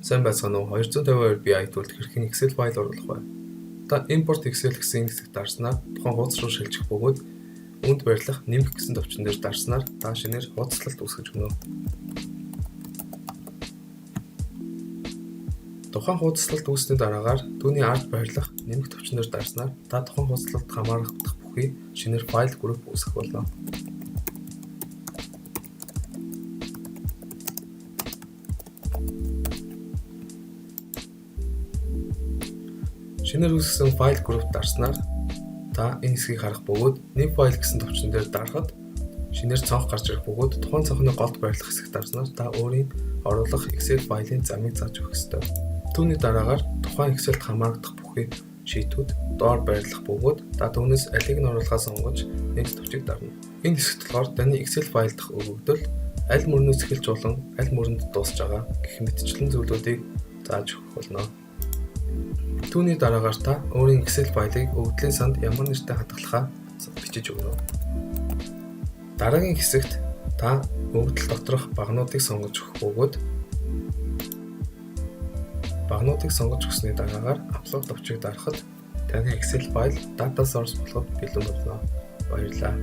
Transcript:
Сайн байцгаана уу? 252 BI төлд хэрхэн Excel файл оруулах вэ? Та Import Excel гэсэн хэсэгт дарснаар тухайн хуудас руу шилжих бөгөөд үүнд байрлах нэмэх гэсэн товчон дээр дарснаар та шинээр хуудаслалт үүсгэж өгнө. Тухайн хуудаслалт үүссэний дараагаар түүний ард байрлах нэмэх товчон дээр дарснаар та тухайн хуудаслалд хамаарагдах бүхий шинээр файл group үүсгэх болно. Шинээр үүсгэсэн файл group дарснаар та энэ хэсгийг харах бөгөөд new file гэсэн товчон дээр дарахад шинээр цонх гарч ирэх бөгөөд тухайн цонхны голд байрлах хэсэгт дарснаар та өөрийн оруулах Excel файлын замыг зааж өгөх ёстой. Түүний дараагаар тухайн Excel-д хамаарагдах бүхий sheet үүд доор байрлах бөгөөд та түүнээс алийг нь оруулахаа сонгож next товчийг дарна. Энэ хэсэгт болохоор таны Excel файл дахь өгөгдөл аль мөрнөөс эхэлж болон аль мөрөнд дуусж байгаа гэх мэтчлэн зүйлүүдийг зааж өгөх болно. Түүний дараагаар та өөрийн Excel файлыг өгөгдлийн санд ямар нэртэй хадгалахаа бичиж өгнө. Дараагийн хэсэгт та өгөгдөл доторх багануудыг сонгож өгөх бөгөөд багануудыг сонгож өгсөний дараагаар Upload товчийг дарахад таны Excel файл data source болоход бэлэн болно. Баярлалаа.